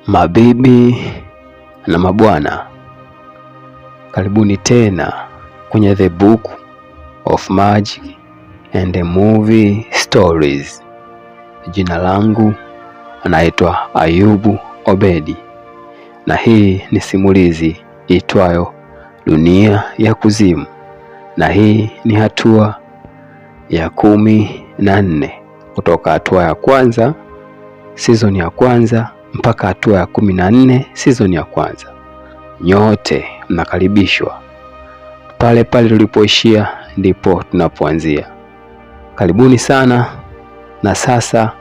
Mabibi na mabwana, karibuni tena kwenye The Book of Magic and Movie Stories. Jina langu anaitwa Ayubu Obedi na hii ni simulizi itwayo Dunia ya Kuzimu, na hii ni hatua ya 14 kutoka hatua ya kwanza season ya kwanza mpaka hatua ya 14 season ya kwanza. Nyote mnakaribishwa. Pale pale tulipoishia ndipo tunapoanzia. Karibuni sana, na sasa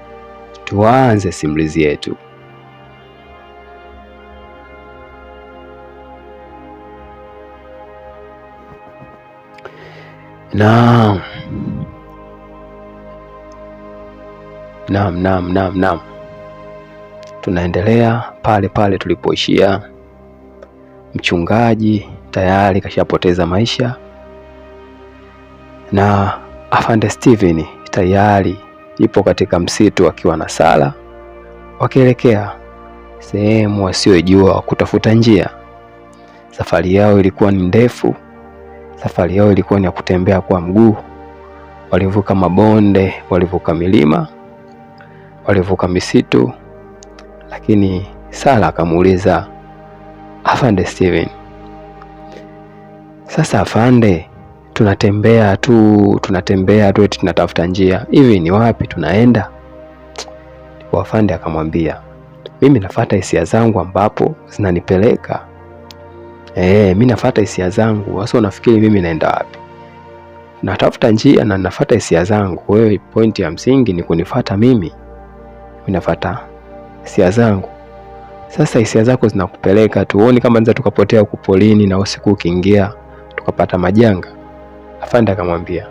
tuanze simulizi yetu. Naam, naam, naam, naam, naam. Tunaendelea pale pale tulipoishia. Mchungaji tayari kashapoteza maisha na Afande Steven tayari ipo katika msitu akiwa na Sara wakielekea sehemu wasiyojua kutafuta njia. Safari yao ilikuwa ni ndefu, safari yao ilikuwa ni ya kutembea kwa mguu. Walivuka mabonde, walivuka milima, walivuka misitu, lakini Sara akamuuliza Afande Steven, sasa afande, tunatembea tu tunatembea tu eti tunatafuta njia, hivi ni wapi tunaenda? Ndipo afande akamwambia, mimi nafuata hisia zangu ambapo zinanipeleka. Mimi nafuata hisia zangu, sasa unafikiri mimi naenda wapi? Natafuta njia na nafuata hisia zangu. Wewe pointi ya msingi ni kunifuata mimi, mimi nafuata hisia zangu. Sasa hisia zako zinakupeleka tu, huoni kama nza tukapotea huku polini na usiku ukiingia tukapata majanga? Afande akamwambia,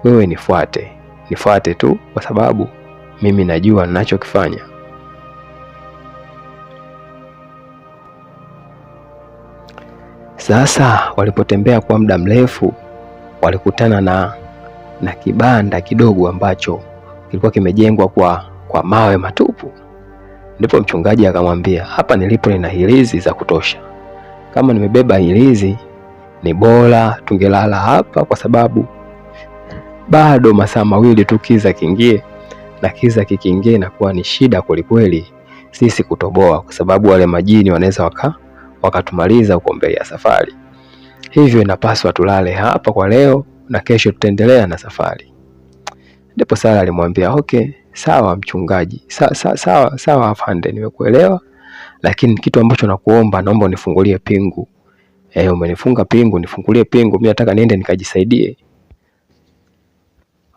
wewe nifuate, nifuate tu kwa sababu mimi najua ninachokifanya. Sasa walipotembea kwa muda mrefu walikutana na kibanda kidogo ambacho kilikuwa kimejengwa kwa mawe matupu. Ndipo mchungaji akamwambia, hapa nilipo nina hirizi za kutosha. Kama nimebeba hirizi ni bora tungelala hapa, kwa sababu bado masaa mawili tu kiza kiingie, na kiza kikiingia inakuwa ni shida kwelikweli sisi kutoboa, kwa sababu wale majini wanaweza wakatumaliza huko mbele ya safari. Hivyo inapaswa tulale hapa kwa leo na kesho tutaendelea na safari. Ndipo Sara alimwambia, okay, sawa mchungaji, sawa sawa afande, nimekuelewa, lakini kitu ambacho nakuomba, naomba unifungulie pingu. Umenifunga pingu, nifungulie pingu, mimi nataka niende nikajisaidie.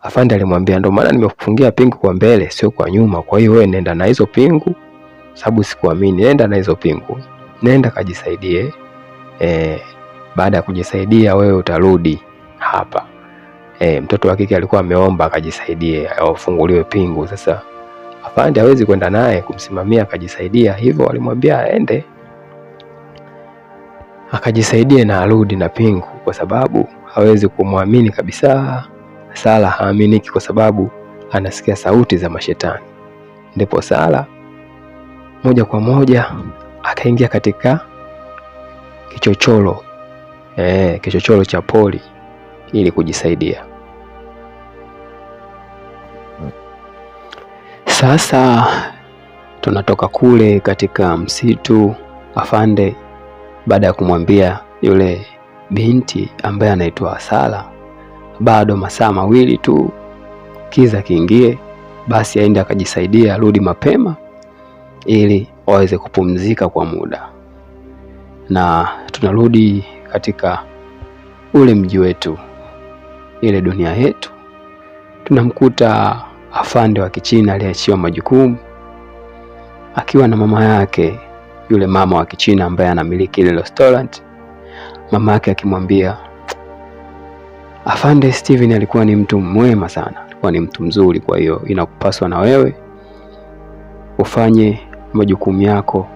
Afande alimwambia, ndio maana nimekufungia pingu kwa mbele, sio kwa nyuma. Kwa hiyo wewe nenda na hizo pingu, sababu sikuamini. Nenda na hizo pingu, nenda kajisaidie. Baada ya kujisaidia wewe utarudi hapa. Mtoto wa kike alikuwa ameomba akajisaidie, afunguliwe pingu. Sasa afande hawezi kwenda naye kumsimamia akajisaidia, hivyo alimwambia aende akajisaidie na arudi na pingu, kwa sababu hawezi kumwamini kabisa. Sara haaminiki kwa sababu anasikia sauti za mashetani. Ndipo Sara moja kwa moja akaingia katika kichochoro, kichochoro cha pori ili kujisaidia. Sasa tunatoka kule katika msitu, afande baada ya kumwambia yule binti ambaye anaitwa Sara bado masaa mawili tu kiza kiingie, basi aende akajisaidia, arudi mapema ili waweze kupumzika kwa muda. Na tunarudi katika ule mji wetu, ile dunia yetu, tunamkuta afande wa Kichina aliyeachiwa majukumu akiwa na mama yake, yule mama wa Kichina ambaye anamiliki ile restaurant. Mama yake akimwambia afande Steven alikuwa ni mtu mwema sana, alikuwa ni mtu mzuri, kwa hiyo inakupaswa na wewe ufanye majukumu yako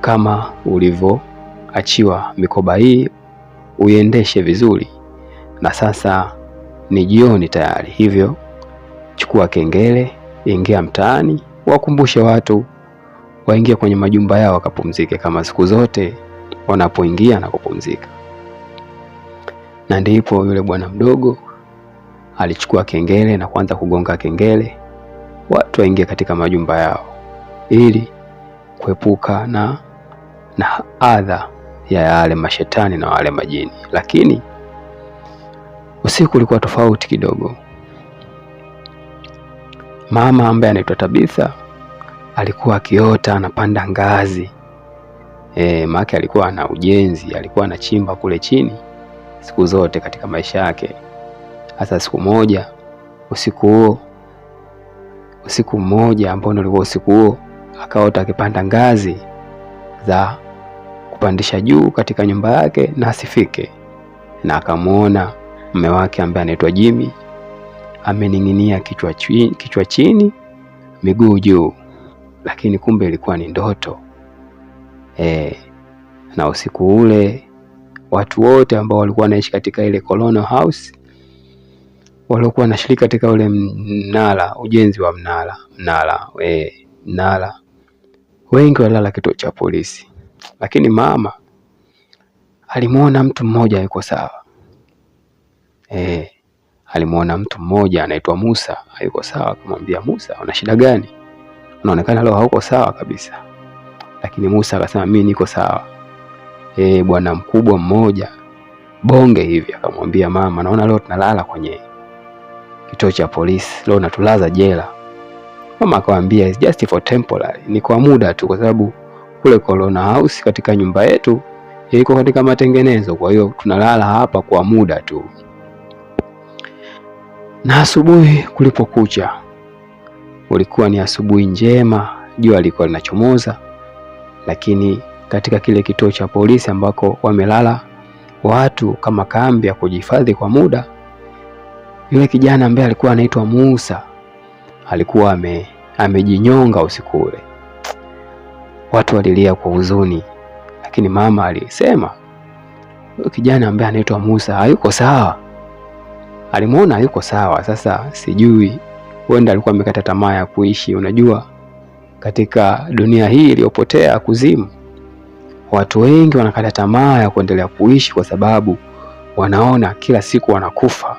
kama ulivyoachiwa mikoba hii, uiendeshe vizuri. Na sasa ni jioni tayari, hivyo chukua kengele, ingia mtaani, wakumbushe watu waingie kwenye majumba yao wakapumzike kama siku zote wanapoingia na kupumzika. Na ndipo yule bwana mdogo alichukua kengele na kuanza kugonga kengele, watu waingie katika majumba yao ili kuepuka na adha ya yale mashetani na wale majini. Lakini usiku ulikuwa tofauti kidogo. Mama ambaye anaitwa Tabitha alikuwa akiota anapanda ngazi maana alikuwa ana ujenzi, alikuwa anachimba kule chini siku zote katika maisha yake. Hasa siku moja usiku huo, usiku mmoja ambao ulikuwa usiku huo, akaota akipanda ngazi za kupandisha juu katika nyumba yake na asifike, na akamwona mume wake ambaye anaitwa Jimmy amening'inia kichwa chini miguu juu, lakini kumbe ilikuwa ni ndoto. Na usiku ule watu wote ambao walikuwa wanaishi katika ile Colonial House waliokuwa wanashiriki katika ule mnara, ujenzi wa mnara, wengi walilala kituo cha polisi, lakini mama alimuona mtu mmoja yuko sawa. Alimuona mtu mmoja anaitwa Musa hayuko sawa, akamwambia Musa, una shida gani? Unaonekana leo hauko sawa kabisa. Lakini Musa akasema mimi niko sawa. Bwana mkubwa mmoja bonge hivi akamwambia mama, naona leo tunalala kwenye kituo cha polisi, leo natulaza jela. Mama akamwambia it's just for temporary, ni kwa muda tu, kwa sababu kule Corona House katika nyumba yetu iko katika matengenezo, kwa hiyo tunalala hapa kwa muda tu. Na asubuhi kulipokucha, ulikuwa ni asubuhi njema, jua lilikuwa linachomoza, lakini katika kile kituo cha polisi ambako wamelala watu kama kambi ya kujihifadhi kwa muda, yule kijana ambaye alikuwa anaitwa Musa alikuwa amejinyonga usiku ule. Watu walilia kwa huzuni, lakini mama alisema huyu kijana ambaye anaitwa Musa hayuko sawa. Alimuona hayuko sawa. Sasa sijui, huenda alikuwa amekata tamaa ya kuishi. Unajua, katika dunia hii iliyopotea kuzimu, watu wengi wanakata tamaa ya kuendelea kuishi kwa sababu wanaona kila siku wanakufa,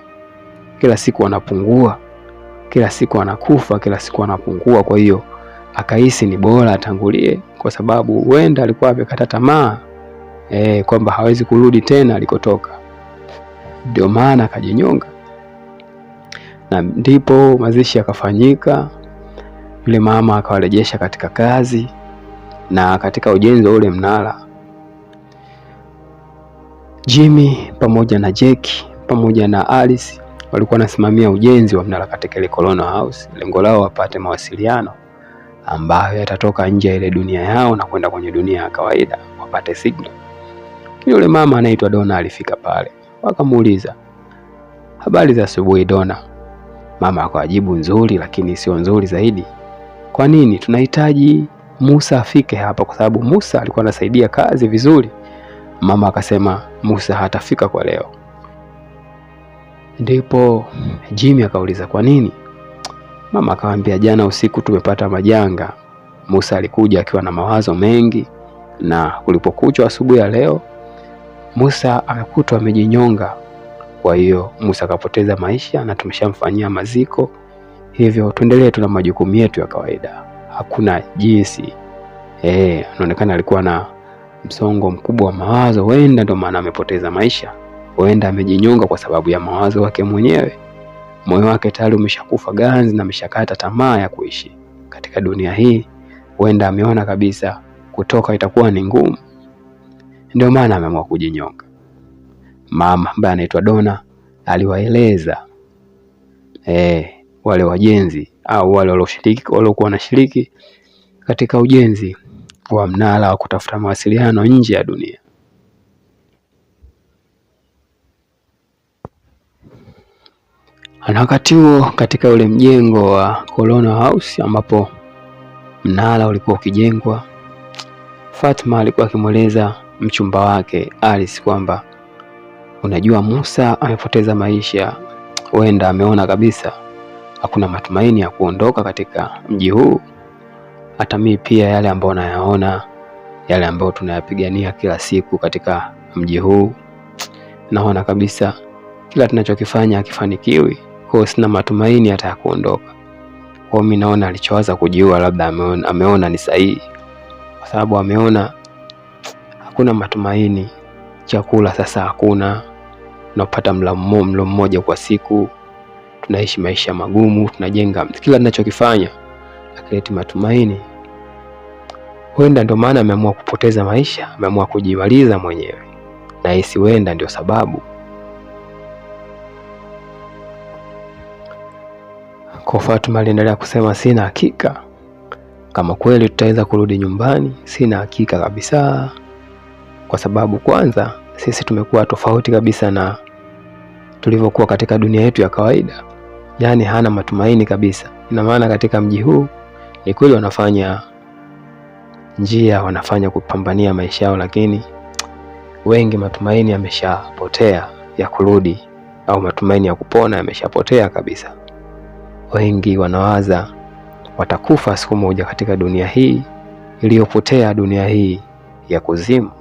kila siku wanapungua, kila siku wanakufa, kila siku wanapungua. Kwa hiyo akahisi ni bora atangulie, kwa sababu huenda alikuwa amekata tamaa kwamba hawezi kurudi tena alikotoka, ndio maana akajinyonga. Na ndipo mazishi yakafanyika. Yule mama akawarejesha katika kazi na katika ujenzi wa ule mnara. Jimmy pamoja na Jack pamoja na Alice walikuwa wanasimamia ujenzi wa mnara katika ile Colonial House. Lengo lao wapate mawasiliano ambayo yatatoka nje ya ile dunia yao na kwenda kwenye dunia ya kawaida, wapate signal. Yule mama anaitwa Donna alifika pale, wakamuuliza habari za asubuhi Donna. Mama akawajibu nzuri, lakini sio nzuri zaidi. Kwa nini? Tunahitaji Musa afike hapa, kwa sababu Musa alikuwa anasaidia kazi vizuri. Mama akasema Musa hatafika kwa leo. Ndipo Jimmy akauliza kwa nini? Mama akamwambia jana usiku tumepata majanga. Musa alikuja akiwa na mawazo mengi, na kulipokuchwa asubuhi ya leo Musa amekutwa amejinyonga. Kwa hiyo Musa akapoteza maisha na tumeshamfanyia maziko, hivyo tuendelee tu na majukumu yetu ya kawaida, hakuna jinsi. Anaonekana alikuwa na msongo mkubwa wa mawazo, huenda ndio maana amepoteza maisha, huenda amejinyonga kwa sababu ya mawazo wake mwenyewe. Moyo wake tayari umeshakufa ganzi na ameshakata tamaa ya kuishi katika dunia hii. Huenda ameona kabisa kutoka itakuwa ni ngumu, ndio maana ameamua kujinyonga. Mama ambaye anaitwa Donna aliwaeleza wale wajenzi au wale walioshiriki waliokuwa wanashiriki katika ujenzi wa mnara wa kutafuta mawasiliano nje ya dunia. Na wakati huo katika ule mjengo wa Colonial House ambapo mnara ulikuwa ukijengwa, Fatma alikuwa akimweleza mchumba wake Alice kwamba unajua, Musa amepoteza maisha, huenda ameona kabisa hakuna matumaini ya kuondoka katika mji huu, Hata mimi pia yale ambayo nayaona, yale ambayo tunayapigania kila siku katika mji huu, naona kabisa kila tunachokifanya hakifanikiwi. Kwa hiyo sina matumaini hata ya kuondoka. Kwa hiyo mimi naona alichowaza kujiua labda ameona ni sahihi, kwa sababu ameona hakuna matumaini. Chakula sasa hakuna, tunapata mlo mmoja kwa siku, tunaishi maisha magumu, tunajenga, kila tunachokifanya akileti matumaini. Huenda ndio maana ameamua kupoteza maisha, ameamua kujimaliza mwenyewe, na hisi huenda ndio sababu. Kwa Fatuma aliendelea kusema, sina hakika kama kweli tutaweza kurudi nyumbani, sina hakika kabisa, kwa sababu kwanza sisi tumekuwa tofauti kabisa na tulivyokuwa katika dunia yetu ya kawaida. Yaani hana matumaini kabisa. Ina maana katika mji huu ni kweli wanafanya njia, wanafanya kupambania maisha yao, lakini wengi matumaini yameshapotea ya kurudi, au matumaini ya kupona yameshapotea kabisa. Wengi wanawaza watakufa siku moja katika dunia hii iliyopotea, dunia hii ya kuzimu.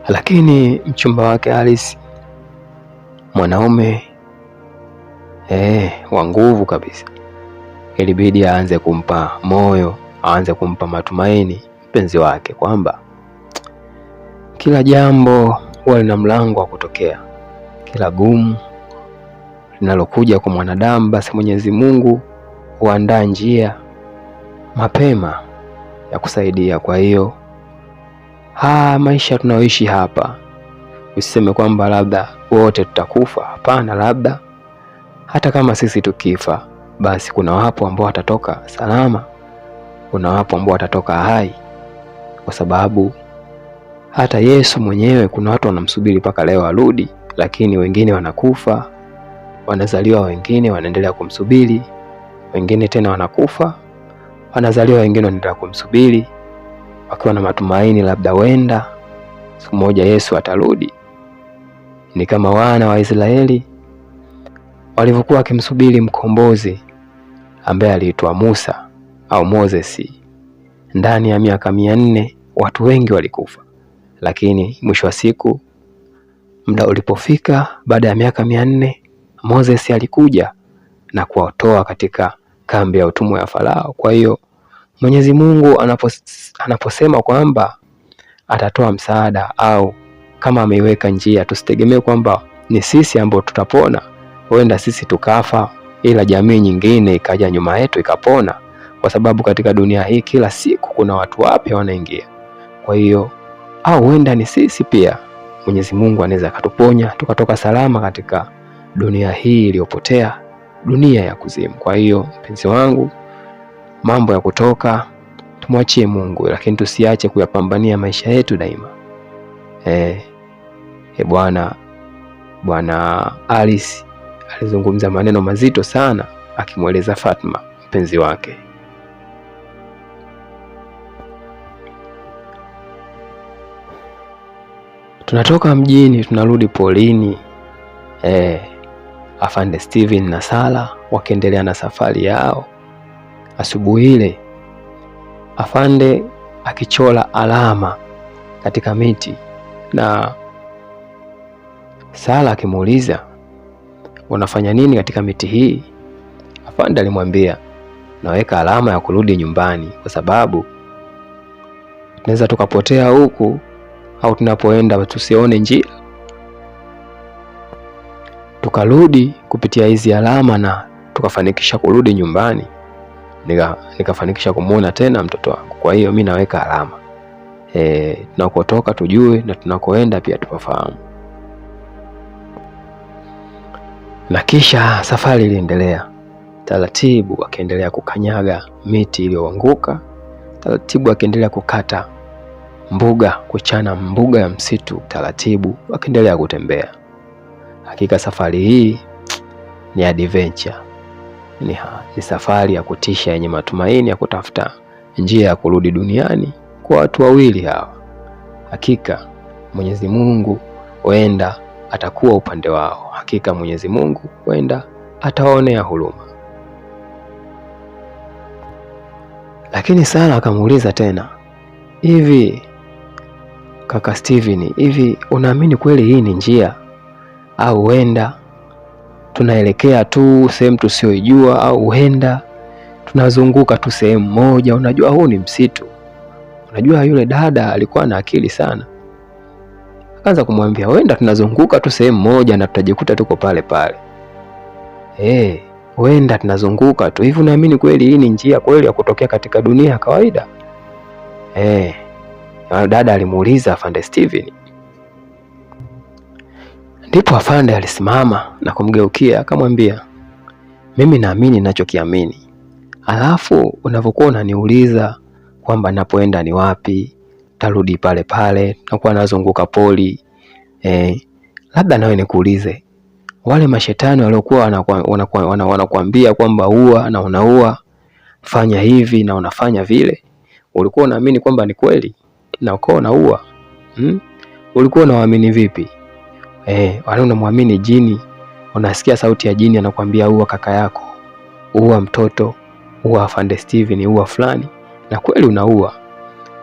Lakini mchumba wake Alice, mwanaume wa nguvu kabisa, ilibidi aanze kumpa moyo, aanze kumpa matumaini mpenzi wake kwamba kila jambo huwa lina mlango wa kutokea. Kila gumu linalokuja kwa mwanadamu, basi Mwenyezi Mungu huandaa njia mapema ya kusaidia. Kwa hiyo maisha tunayoishi hapa, usiseme kwamba labda wote tutakufa. Hapana, labda hata kama sisi tukifa, basi kuna wapo ambao watatoka salama, kuna wapo ambao watatoka hai, kwa sababu hata Yesu mwenyewe kuna watu wanamsubiri mpaka leo arudi, lakini wengine wanakufa, wanazaliwa wengine wanaendelea kumsubiri, wengine tena wanakufa, wanazaliwa wengine wanaendelea kumsubiri, wakiwa na matumaini labda wenda siku moja Yesu atarudi. Ni kama wana wa Israeli walivyokuwa wakimsubiri mkombozi ambaye aliitwa Musa au Moses. Ndani ya miaka 400 watu wengi walikufa, lakini mwisho wa siku muda ulipofika, baada ya miaka 400, Moses alikuja na kuwatoa katika kambi ya utumwa ya Farao. Kwa hiyo Mwenyezi Mungu anaposema kwamba atatoa msaada au kama ameiweka njia, tusitegemee kwamba ni sisi ambao tutapona. Huenda sisi tukafa, ila jamii nyingine ikaja nyuma yetu ikapona, kwa sababu katika dunia hii kila siku kuna watu wapya wanaingia. Kwa hiyo au huenda ni sisi pia, Mwenyezi Mungu anaweza akatuponya tukatoka salama katika dunia hii iliyopotea, dunia ya kuzimu. Kwa hiyo mpenzi wangu, mambo ya kutoka tumwachie Mungu, lakini tusiache kuyapambania maisha yetu daima. Bwana Alice alizungumza maneno mazito sana akimweleza Fatma mpenzi wake. Tunatoka mjini tunarudi polini. Afande Steven na Sara wakiendelea na safari yao. Asubuhi ile afande akichora alama katika miti na Sara akimuuliza, unafanya nini katika miti hii? Afande alimwambia, naweka alama ya kurudi nyumbani kwa sababu tunaweza tukapotea huku au tunapoenda tusione njia, tukarudi kupitia hizi alama na tukafanikisha kurudi nyumbani, nikafanikisha kumuona tena mtoto wangu. Kwa hiyo mi naweka alama tunakotoka tujue na tunakoenda pia tupafahamu. Na kisha safari iliendelea taratibu, akiendelea kukanyaga miti iliyoanguka taratibu, akiendelea kukata mbuga, kuchana mbuga ya msitu taratibu, akiendelea kutembea. Hakika safari hii ni adventure, ni safari ya kutisha yenye matumaini ya kutafuta njia ya kurudi duniani kwa watu wawili hawa. Hakika Mwenyezi Mungu huenda atakuwa upande wao. Hakika Mwenyezi Mungu huenda atawaonea huruma. Lakini Sara akamuuliza tena, hivi kaka Steven, hivi unaamini kweli hii ni njia, au huenda tunaelekea tu sehemu tusiyoijua, au huenda tunazunguka tu sehemu moja? Unajua huu ni msitu. Unajua yule dada alikuwa na akili sana, akaanza kumwambia huenda tunazunguka tu sehemu moja na tutajikuta tuko pale pale. Huenda tunazunguka tu hivi. Unaamini kweli hii ni njia kweli ya kutokea katika dunia ya kawaida? Dada alimuuliza afande Steven. Ndipo afande alisimama na kumgeukia akamwambia, mimi naamini ninachokiamini, alafu unavyokuwa unaniuliza kwamba napoenda ni wapi, tarudi pale pale, nakuwa nazunguka poli. Labda nawe nikuulize, wale mashetani waliokuwa wanakuambia kwamba ua na unaua, fanya hivi na unafanya vile, ulikuwa unaamini kwamba ni kweli na ukawa unaua? Ulikuwa unawaamini vipi? Wale unamwamini jini, unasikia sauti ya jini anakuambia ua kaka yako, ua mtoto, ua afande Steven, ua fulani, na kweli unaua.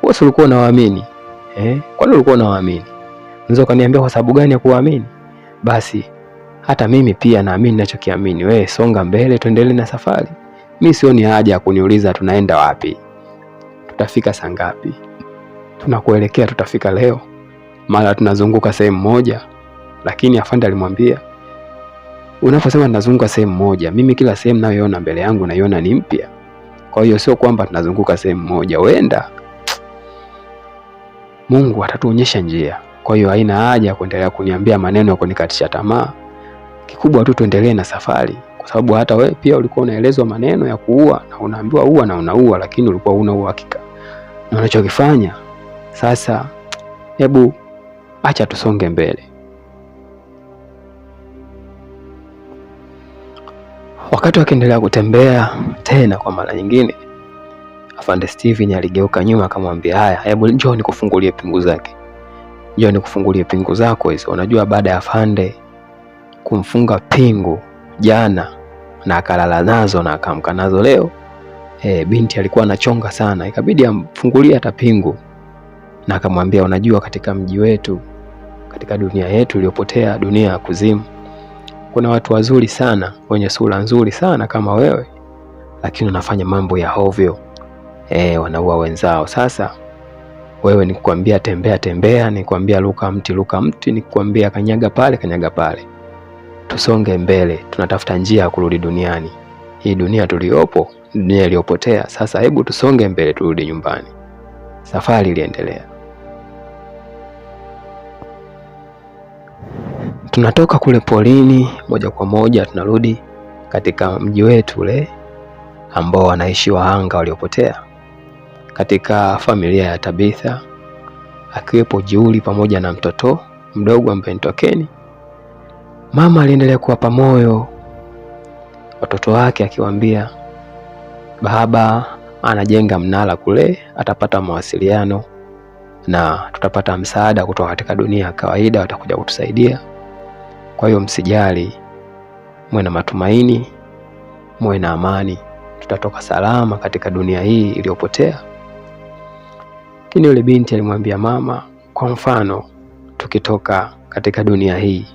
Wewe ulikuwa unawaamini? Kwani ulikuwa unawaamini? Unaweza ukaniambia kwa sababu gani ya kuwaamini? Basi hata mimi pia naamini ninachokiamini. Wewe songa mbele, tuendelee na safari. Mimi sioni haja ya kuniuliza tunaenda wapi, tutafika saa ngapi, tunakuelekea tutafika leo, mara tunazunguka sehemu moja. Lakini afande alimwambia, unaposema tunazunguka sehemu moja, mimi kila sehemu nayoiona mbele yangu naiona ni mpya. Kwa hiyo sio kwamba tunazunguka sehemu moja, wenda Mungu atatuonyesha njia. Kwa hiyo haina haja ya kuendelea kuniambia maneno ya kunikatisha tamaa. Kikubwa tu tuendelee na safari, kwa sababu hata wewe pia ulikuwa unaelezwa maneno ya kuua na unaambiwa ua na unaua, lakini ulikuwa huna uhakika na unachokifanya. Sasa hebu acha tusonge mbele. Wakati wakiendelea kutembea tena kwa mara nyingine, afande Steven aligeuka nyuma akamwambia, haya, hebu njoo nikufungulie pingu zake, njoo nikufungulie pingu zako hizo. Unajua baada ya afande kumfunga pingu jana na akalala nazo na akaamka nazo leo, binti alikuwa anachonga sana, ikabidi amfungulie hata pingu, na akamwambia, unajua katika mji wetu, katika dunia yetu iliyopotea, dunia ya kuzimu, kuna watu wazuri sana wenye sura nzuri sana kama wewe, lakini wanafanya mambo ya hovyo, wanaua wenzao. Sasa wewe nikikwambia tembea tembea, nikikwambia luka mti luka mti, nikikwambia kanyaga pale kanyaga pale. Tusonge mbele, tunatafuta njia ya kurudi duniani. Hii dunia tuliyopo, dunia iliyopotea. Sasa hebu tusonge mbele turudi nyumbani. Safari iliendelea. Tunatoka kule polini moja kwa moja tunarudi katika mji wetu ule ambao wanaishi wahanga waliopotea, katika familia ya Tabitha, akiwepo Juli pamoja na mtoto mdogo ambaye ni Tokeni. Mama aliendelea kuwapa moyo watoto wake akiwaambia, baba anajenga mnara kule, atapata mawasiliano na tutapata msaada kutoka katika dunia ya kawaida, watakuja kutusaidia. Kwa hiyo msijali, muwe na matumaini, muwe na amani, tutatoka salama katika dunia hii iliyopotea. Lakini yule binti alimwambia mama, kwa mfano tukitoka katika dunia hii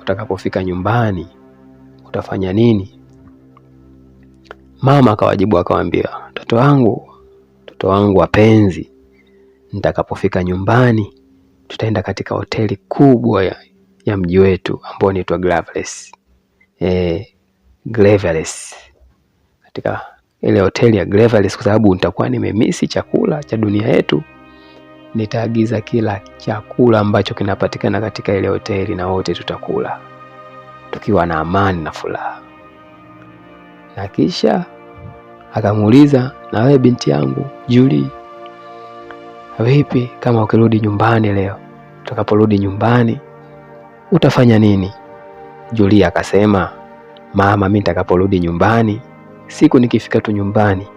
utakapofika nyumbani utafanya nini? Mama akawajibu akamwambia, mtoto wangu wapenzi, nitakapofika nyumbani tutaenda katika hoteli kubwa ya mji wetu ambao inaitwa Graveless. Graveless. Katika ile hoteli ya Graveless, kwa sababu nitakuwa nimemisi chakula cha dunia yetu, nitaagiza kila chakula ambacho kinapatikana katika ile hoteli na wote tutakula tukiwa na amani na furaha. Na kisha akamuuliza, na wewe binti yangu Julie, vipi kama ukirudi nyumbani leo, tutakaporudi nyumbani utafanya nini? Julie akasema, mama, mimi nitakaporudi nyumbani, siku nikifika tu nyumbani,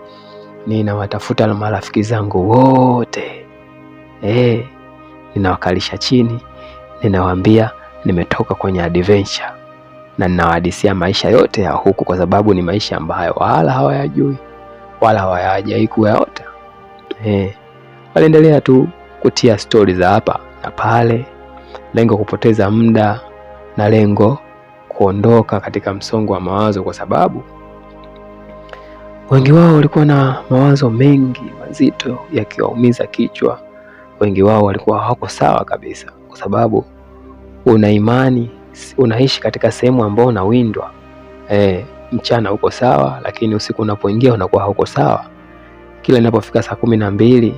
ninawatafuta marafiki zangu wote, ninawakalisha chini, ninawaambia nimetoka kwenye adventure na ninawahadisia maisha yote ya huku, kwa sababu ni maisha ambayo wala hawayajui. wala hawajawahi kuyaota. Waliendelea tu kutia stori za hapa na pale, lengo kupoteza muda na lengo kuondoka katika msongo wa mawazo, kwa sababu wengi wao walikuwa na mawazo mengi mazito yakiwaumiza kichwa. Wengi wao walikuwa hawako sawa kabisa, kwa sababu una imani, unaishi katika sehemu ambayo unawindwa. Mchana uko sawa, lakini usiku unapoingia unakuwa hauko sawa. Kila inapofika 12:00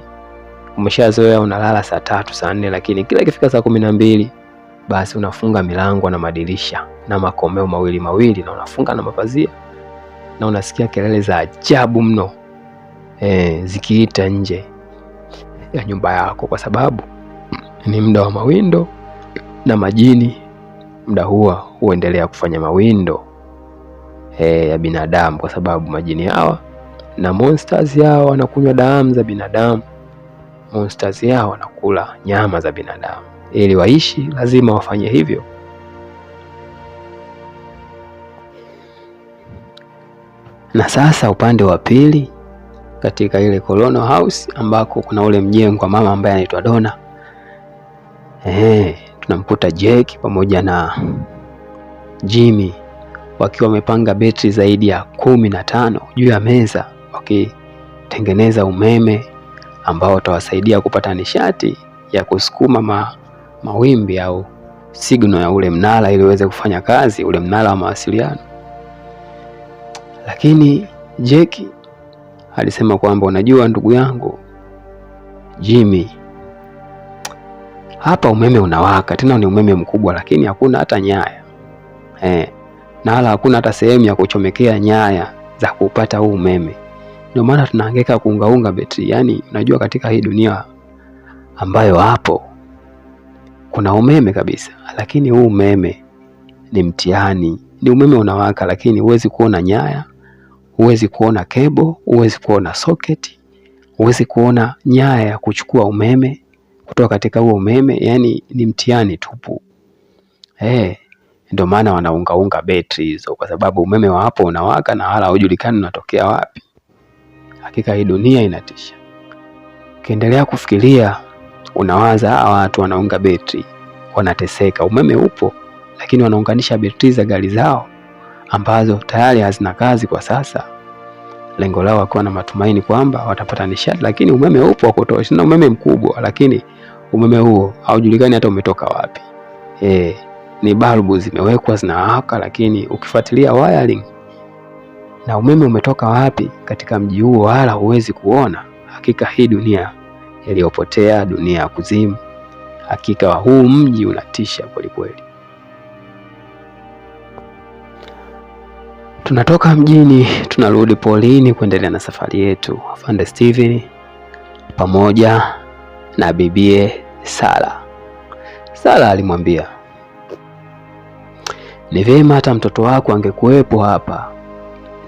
umeshazoea unalala 3:00 4:00, lakini kila ikifika 12:00 basi unafunga milango na madirisha na makomeo mawili mawili, na unafunga na mapazia, na unasikia kelele za ajabu mno zikiita nje ya nyumba yako, kwa sababu ni muda wa mawindo na majini. Muda huo huendelea kufanya mawindo ya binadamu, kwa sababu majini hawa na monsters yao wanakunywa damu za binadamu, monsters yao wanakula nyama za binadamu. Ili waishi lazima wafanye hivyo. Na sasa upande wa pili katika ile Colonel House ambako kuna ule mjengo wa mama ambaye anaitwa Donna. Tunamkuta Jake pamoja na Jimmy wakiwa wamepanga betri zaidi ya 15 juu ya meza, wakitengeneza umeme ambao utawasaidia kupata nishati ya kusukuma mawimbi au signal ya ule mnara ili uweze kufanya kazi, ule mnara wa mawasiliano. Lakini Jake alisema kwamba unajua ndugu yangu Jimmy, hapa umeme unawaka, tena ni umeme mkubwa, lakini hakuna hata nyaya na wala hakuna hata sehemu ya kuchomekea nyaya za kupata huu umeme. Ndio maana tunahangaika kuungaunga betri. Yani unajua katika hii dunia ambayo hapo kuna umeme kabisa, lakini huu umeme ni mtihani. Ni umeme unawaka, lakini huwezi kuona nyaya, huwezi kuona kebo, huwezi kuona socket, huwezi kuona nyaya ya kuchukua umeme kutoka katika huo umeme. Yani ni mtihani tupu. Ndio maana wanaungaunga betri hizo, kwa sababu umeme wa hapo unawaka na wala haujulikani unatokea wapi. Hakika hii dunia inatisha. Ukiendelea kufikiria unawaza hawa watu wanaunga betri wanateseka, umeme upo lakini wanaunganisha betri za gari zao ambazo tayari hazina kazi kwa sasa, lengo lao wakiwa na matumaini kwamba watapata nishati, lakini umeme upo wa kutosha na umeme mkubwa, lakini umeme huo haujulikani hata umetoka wapi. Ni balbu zimewekwa zinawaka, lakini ukifuatilia wiring na umeme umetoka wapi katika mji huo wala huwezi kuona. Hakika hii dunia iliyopotea, dunia ya kuzimu, hakika huu mji unatisha kweli kweli. Tunatoka mjini tunarudi polini kuendelea na safari yetu. Afande Steven pamoja na bibie Sara. Sara alimwambia, ni vyema hata mtoto wako angekuwepo hapa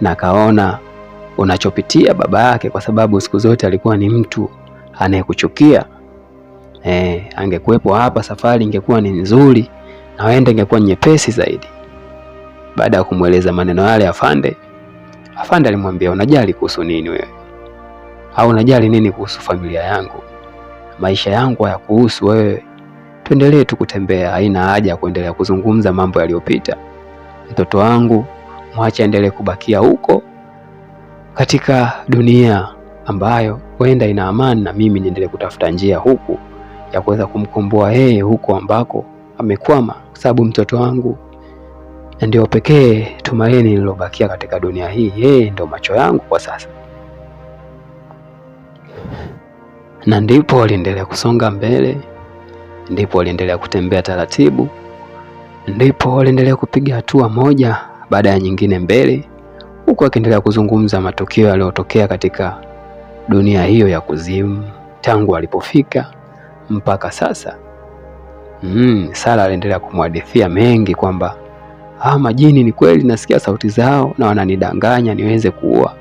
na kaona unachopitia baba yake, kwa sababu siku zote alikuwa ni mtu anayekuchukia. Angekuwepo hapa safari ingekuwa ni nzuri na wenda ingekuwa nyepesi zaidi. Baada ya kumweleza maneno yale afande, afande alimwambia, unajali kuhusu nini wewe? Au unajali nini kuhusu familia yangu? Maisha yangu hayakuhusu wewe. Tuendelee tu kutembea, haina haja ya kuendelea kuzungumza mambo yaliyopita. Mtoto wangu mwache aendelee kubakia huko katika dunia ambayo huenda ina amani, na mimi niendelee kutafuta njia huku ya kuweza kumkomboa yeye huko ambako amekwama, kwa sababu mtoto wangu ndio pekee tumaini lililobakia katika dunia hii. Yeye ndio macho yangu kwa sasa. Na ndipo waliendelea kusonga mbele, ndipo waliendelea kutembea taratibu, ndipo waliendelea kupiga hatua moja baada ya nyingine mbele, huku akiendelea kuzungumza matukio yaliyotokea katika dunia hiyo ya kuzimu tangu alipofika mpaka sasa. Sara aliendelea kumhadithia mengi kwamba majini ni kweli nasikia sauti zao na wananidanganya niweze kuua,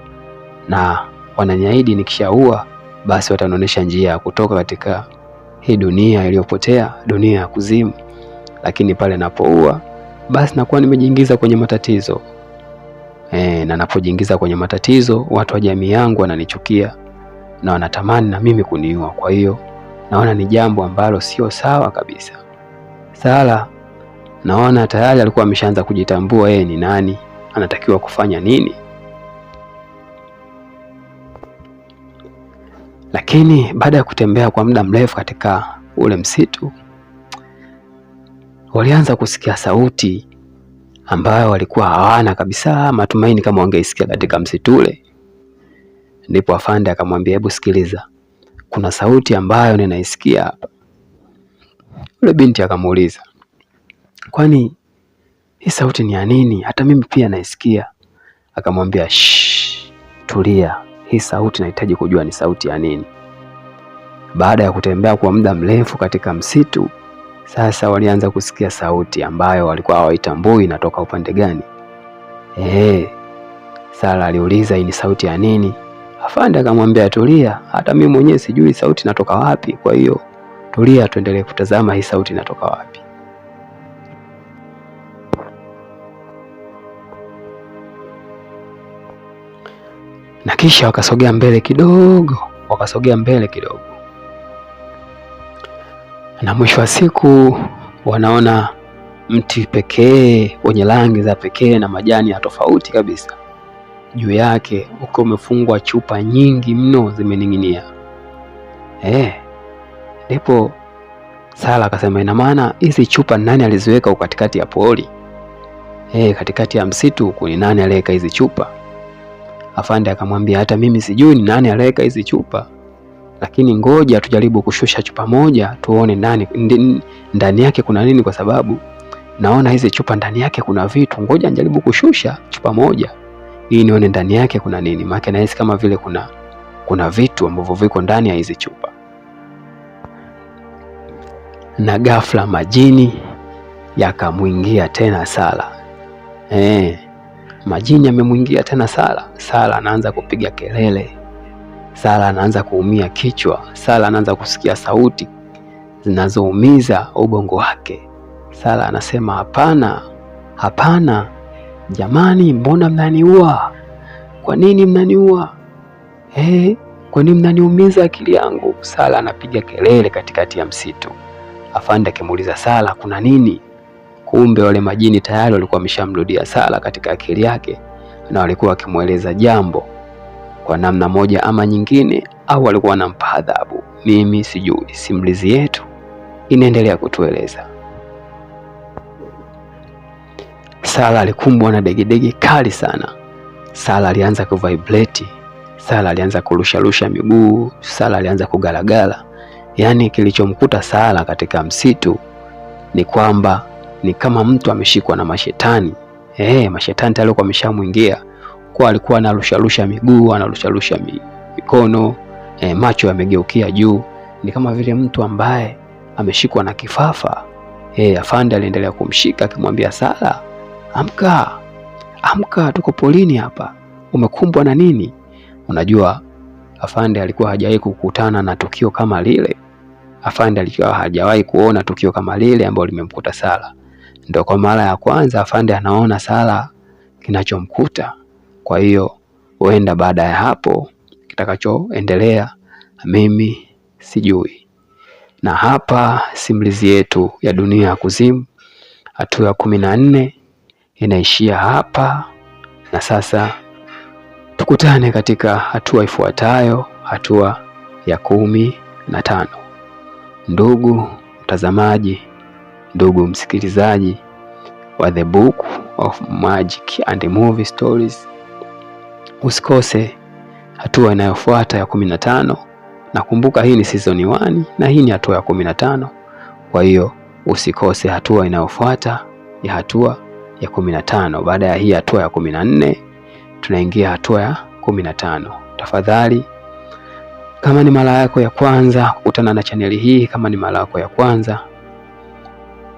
na wananiahidi nikishaua basi watanionyesha njia ya kutoka katika hii dunia iliyopotea, dunia ya kuzimu. Lakini pale napoua basi nakuwa nimejiingiza kwenye matatizo. Na napojiingiza kwenye matatizo watu wa jamii yangu wananichukia na wanatamani na mimi kuniua. Kwa hiyo naona ni jambo ambalo sio sawa kabisa. Sara naona tayari alikuwa ameshaanza kujitambua yeye ni nani, anatakiwa kufanya nini. Lakini baada ya kutembea kwa muda mrefu katika ule msitu, walianza kusikia sauti ambayo walikuwa hawana kabisa matumaini kama wangeisikia katika msitu ule. Ndipo afande akamwambia, hebu sikiliza, kuna sauti ambayo ninaisikia hapa. Yule binti akamuuliza, kwani hii sauti ni ya nini? Hata mimi pia naisikia. Akamwambia, shh, tulia, hii sauti nahitaji kujua ni sauti ya nini. Baada ya kutembea kwa muda mrefu katika msitu, sasa walianza kusikia sauti ambayo walikuwa hawaitambui inatoka upande gani. Sara aliuliza hii ni sauti ya nini? Afande akamwambia tulia, hata mimi mwenyewe sijui sauti inatoka wapi, kwa hiyo tulia, tuendelee kutazama hii sauti inatoka wapi. Na kisha wakasogea mbele kidogo, wakasogea mbele kidogo, na mwisho wa siku wanaona mti pekee wenye rangi za pekee na majani ya tofauti kabisa. Juu yake ukiwa umefungwa chupa nyingi mno zimening'inia. Ndipo Sara akasema, ina maana hizi chupa nani aliziweka huko katikati ya pori? Katikati ya msitu huku ni nani aliweka hizi chupa? Afande akamwambia, hata mimi sijui ni nani aliweka hizi chupa, lakini ngoja tujaribu kushusha chupa moja tuone ndani yake kuna nini, kwa sababu naona hizi chupa ndani yake kuna vitu. Ngoja nijaribu kushusha chupa moja ili nione ndani yake kuna nini, maana nahisi kama vile kuna vitu ambavyo viko ndani ya hizi chupa. Na ghafla majini yakamwingia tena Sara. Majini yamemwingia tena Sara. Sara anaanza kupiga kelele, Sara anaanza kuumia kichwa, Sara anaanza kusikia sauti zinazoumiza ubongo wake. Sara anasema hapana, hapana jamani, mbona mnaniua? Kwa nini mnaniua? Kwa nini mnaniumiza akili yangu? Sara anapiga kelele katikati ya msitu. Afande akimuuliza Sara kuna nini? Kumbe wale majini tayari walikuwa wameshamrudia Sara katika akili yake, na walikuwa wakimweleza jambo kwa namna moja ama nyingine, au walikuwa wanampa adhabu. Mimi sijui, simulizi yetu inaendelea kutueleza. Sara alikumbwa na degedege kali sana. Sara alianza kuvibrate, Sara alianza kurusharusha miguu, Sara alianza kugalagala. Yaani kilichomkuta Sara katika msitu ni kwamba ni kama mtu ameshikwa na mashetani. Mashetani tayari walikuwa wameshamuingia. Kwa alikuwa anarusharusha miguu, anarusharusha mikono, macho yamegeukia juu, ni kama vile mtu ambaye ameshikwa na kifafa. Afande aliendelea kumshika akimwambia, Sara, amka, amka, tuko polini hapa, umekumbwa na nini? Unajua afande alikuwa hajawahi kukutana na tukio kama lile. Afande alikuwa hajawahi kuona tukio kama lile ambalo limemkuta Sara. Ndio kwa mara ya kwanza afande anaona Sara kinachomkuta. Kwa hiyo huenda baada ya hapo kitakachoendelea mimi sijui. Na hapa simulizi yetu ya Dunia ya Kuzimu hatua ya 14 inaishia hapa, na sasa tukutane katika hatua ifuatayo, hatua ya 15. Ndugu mtazamaji, ndugu msikilizaji wa The Book of Magic and Movie Stories, usikose hatua inayofuata ya 15. Na kumbuka hii ni season 1 na hii ni hatua ya 15. Kwa hiyo usikose hatua inayofuata ya hatua ya 15. Baada ya hii hatua ya 14 tunaingia hatua ya 15. Tafadhali, kama ni mara yako ya kwanza kukutana na chaneli hii, kama ni mara yako ya kwanza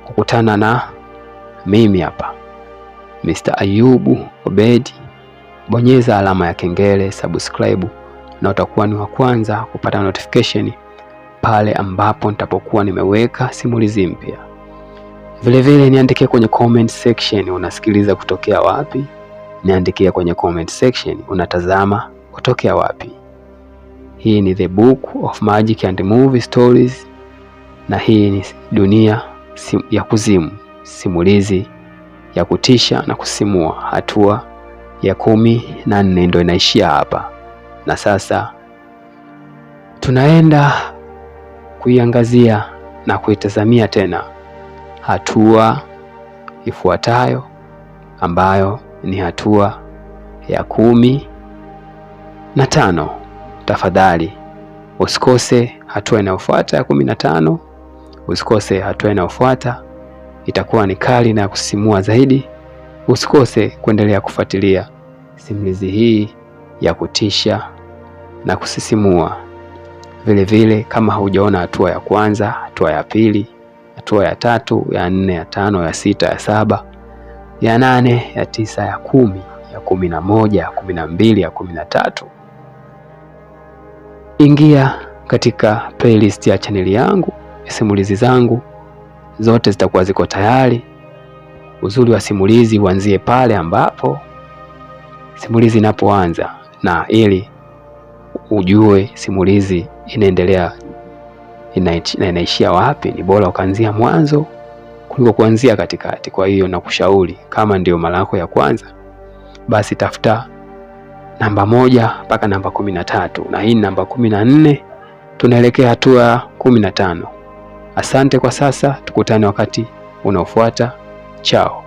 kukutana na mimi hapa Mr. Ayubu Obedi, bonyeza alama ya kengele, subscribe, na utakuwa ni wa kwanza kupata notification pale ambapo nitapokuwa nimeweka simulizi mpya. Vile vile niandikie kwenye comment section unasikiliza kutokea wapi Niandikia kwenye comment section unatazama kutokea wapi. Hii ni The Book of Magic and Movie Stories, na hii ni Dunia ya Kuzimu, simulizi ya kutisha na kusisimua. Hatua ya 14 ndo inaishia hapa, na sasa tunaenda kuiangazia na kuitazamia tena hatua ifuatayo ambayo ni hatua ya 15. Tafadhali usikose hatua inayofuata ya 15, usikose hatua inayofuata, itakuwa ni kali na ya kusisimua zaidi. Usikose kuendelea kufuatilia simulizi hii ya kutisha na kusisimua. Vile vile, kama haujaona hatua ya kwanza, hatua ya pili, hatua ya tatu, ya nne, ya tano, ya sita, ya saba, ya nane, ya tisa, ya 10, ya 11, ya 12, ya 13, ingia katika playlist ya chaneli yangu ya simulizi zangu, zote zitakuwa ziko tayari. Uzuri wa simulizi uanzie pale ambapo simulizi inapoanza, na ili ujue simulizi inaendelea na inaishia wapi, ni bora ukaanzia mwanzo kuliko kuanzia katikati. Kwa hiyo nakushauri kama ndio mara yako ya kwanza, basi tafuta namba 1 mpaka namba 13, na hii ni namba 14, tunaelekea hatua 15. Asante kwa sasa, tukutane wakati unaofuata. Chao.